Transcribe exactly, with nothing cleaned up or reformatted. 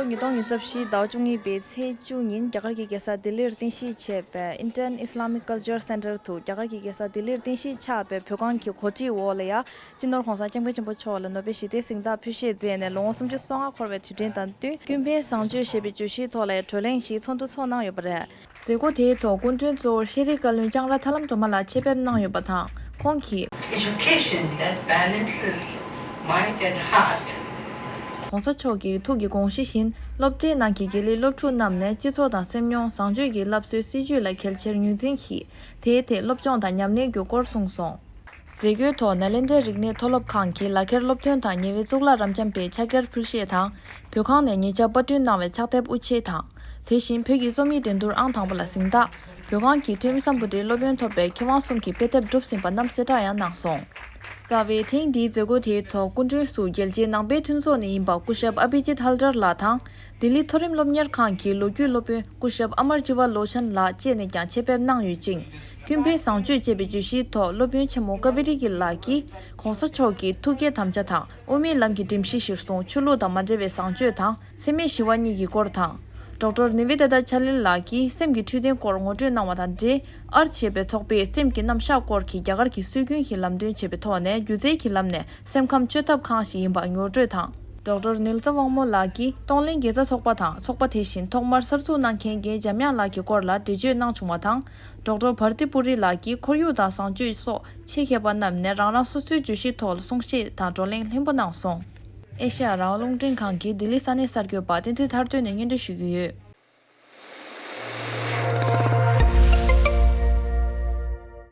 ཉིས་སྟོང་ཉི་ཤུ་རྩ་བཞི་ཟླ་བ་བཅུ་གཉིས་པའི་ཚེས་བཅུ་ཉིན་རྒྱ་གར་གྱི་རྒྱལ་ས་ལྡི་ལིར་རྟེན་གཞི་བྱས་པའི་Indian Islamic Culture Center དུ་རྒྱ་གར་གྱི་རྒྱལ་ས་ལྡི་ལིར་རྟེན་གཞི་ཆགས་པའི་བོད་ཁང་གི་གོ་སྒྲིག་འོག་ལ་ཡ། སྤྱི་ནོར་༧གོང་ས་༧སྐྱབས་མགོན་ཆེན་པོ་མཆོག་ལ་ནོ་བེལ་ཞི་བདེའི་གཟེངས་རྟགས་ཕུལ་བཞེས་མཛད་ནས་ལོ་ངོ་སུམ་ཅུ་སོ་ལྔ་འཁོར་བའི་དུས་དྲན་དང་བསྟུན་ཀུན་ཕན་བཟང་སྤྱོད་ཞེས་པའི་བརྗོད་གཞིའི་ཐོག་ལ་བགྲོ་གླེང་ཞིག་ཚོགས་འདུ་ཚོགས་གནང་ཡོད་པ་རེད། མཛད་སྒོ་དེའི་ཐོག་སྐུ་མགྲོན་གཙོ་བོ་ཤེས་རིག་བཀའ་བློན་ལྕང་ར་ཐར་ལམ་སྒྲོལ་མ་ལགས་ཆེད་ཕེབས་གནང་ཡོད་པ་དང་། ཁོང་གིས། Education that balances mind and heart. ༧གོང་ས་མཆོག་གི་ཐུགས་ཀྱི་དགོངས་གཞི་བཞིན་སློབ་གྲྭའི་ནང་གི་དགེ་ལས་སློབ་ཕྲུག་རྣམས་ནས་སྤྱི་ཚོགས་དང་སེམས་མྱོང་བཟང་སྤྱོད་ཀྱི་བསླབ་གསོའི་སྲིད་བྱུས་ལ་གལ་ཆེར་ངོས་འཛིན་གྱིས་དེའི་ཐད་སློབ་སྦྱོང་དང་ཉམས་ལེན་གྱི་སྐོར་གསུངས་སོང་། མཛད་སྒོའི་ཐོག་ནཱ་ལེནྡྲའི་རིག་གནས་མཐོ་སློབ་ཁང་གི་ལག་ཁྱེར་སློབ་ཐོན་དང་ཉེ་བའི་གཙུག་ལག་རབ་འབྱམས་པའི་ཕྱག་འཁྱེར་ཕུལ་བཞེས་དང་། བོད་ཁང་ནས་ཉེ་ཆར་པར་སྐྲུན་གནང་བའི་ཕྱག་དེབ་དབུ་འབྱེད་དང་། དེ་བཞིན་བོད་ཀྱི་རྩོམ་ཡིག་འགྲན་བསྡུར་ཨང་དང་པོ་ལ་གཟེངས་རྟགས། བོད་ཁང་གི་ཐོན་མི་སམ་བྷོ་ཊའི་སློབ་ཡོན་ཐོབ་པའི་མཁས་དབང་གསུམ་གྱི་དཔེ་དེབ་གྲུབ་ཟིན་པ་རྣམས་གསལ་བསྒྲགས་ཡང་གནང་སོང་། རྩ་བའི་ཐེངས་འདིའི་མཛད་སྒོ་དེའི་ཐོག་སྐུ་མགྲོན་སུ་རྒྱལ་སྤྱིའི་ནང་པའི་མཐུན་ཚོགས་ནས་ཡིན་པ་སྐུ་ཞབས་ཨ་བྷི་ཇིད་ཧལ་ཏར་ལགས་དང་། ལྡི་ལི་མཐོ་རིམ་སློབ་གཉེར་ཁང་གི་ལོ་རྒྱུས་སློབ་དཔོན་སྐུ་ཞབས་ཨ་མར་ཇི་ཝ་ལོ་ཆན་ལགས་བཅས་ནས་ཀྱང་ཆེད་ཕེབས་གནང་ཡོད་ཅིང་། ཀུན་ཕན་བཟང་སྤྱོད་ཅེས་པའི་བརྗོད་གཞིའི་ཐོག་སློབ་དཔོན་ཆེན་མོ་ཀ་བེ་རི་གི་ལགས་ཀྱིས་༧གོང་ས་མཆོག་གི་ཐུགས་བསྐྱེད་དམ་བཅའ་དང་དབུ་མའི་ལམ་གྱི་སྒྲིམ་གཞི་གཞིར་བཟུང་ཆོས་ལུགས་དང་མ་འབྲེལ་བའི་བཟང་སྤྱོད་དང་སེམས་མེད་ཞི་བ་གཉིས་ཀྱི་སྐོར་དང་། ཌོག་ཊར་ནི་ཝེ་ཏ་ཏ་ཆ་ལི་ལགས་ཀྱིས་སེམས་ཀྱི་འཕྲོད་བསྟེན་སྐོར་ངོ་སྤྲོད་གནང་བ་དང་འབྲེལ། ཨར་ཐི་ཞེས་པའི་ཚོགས་པས་སེམས་ཀྱི་རྣམ་གཞག་སྐོར་གྱི་རྒྱ་གར་གྱི་སྲོལ་རྒྱུན་གྱི་ལམ་སྟོན་བྱེད་པའི་ཐོག་ནས་སྒྱུ་རྩལ་གྱི་ལམ་ནས་སེམས་ཁམས་བཅོས་ཐབས་ཁང་ཞིག་ཡིན་པ་ངོ་སྤྲོད་དང་། ཌོག་ཊར་ནིལ་ཙ་དབང་མོ་ལགས་ཀྱིས་གཏོང་ལེན་དགེ་རྩ་ཚོགས་པ་དང་ཚོགས་པ་དེ་བཞིན་ཐོག་མར་གསར་འཛུགས་གནང་མཁན་རྒན་འཇམ་དབྱངས་ལགས་ཀྱི་སྐོར་ལ་འགྲེལ་བརྗོད་གནང་བྱུང་བ་དང་། ཌོག་ཊར་བྷར་ཏི་པུ་རི་ལགས་ཀྱིས་ཁོར་ཡུག་དང་བཟང་སྤྱོད་སོགས་ཆེད་མཁས་པ་རྣམས་ནས་རང་རང་སོ་སོའི་བརྗོད་གཞིའི་ཐོག་ལ་གསུང་བཤད་དང་བགྲོ་གླེང་ལྷུན་པོ་གནང་སོང་། ཨེ་ཤ་ཡ་རང་དབང་རླུང་འཕྲིན་ཁང་གིས་ལྡི་ལི་ས་གནས་གསར་འགོད་པ་བསྟན་འཛིན་ཐར་འདོད་ནས་སྙན་སྒྲོན་ཞུ་གི་ཡོད།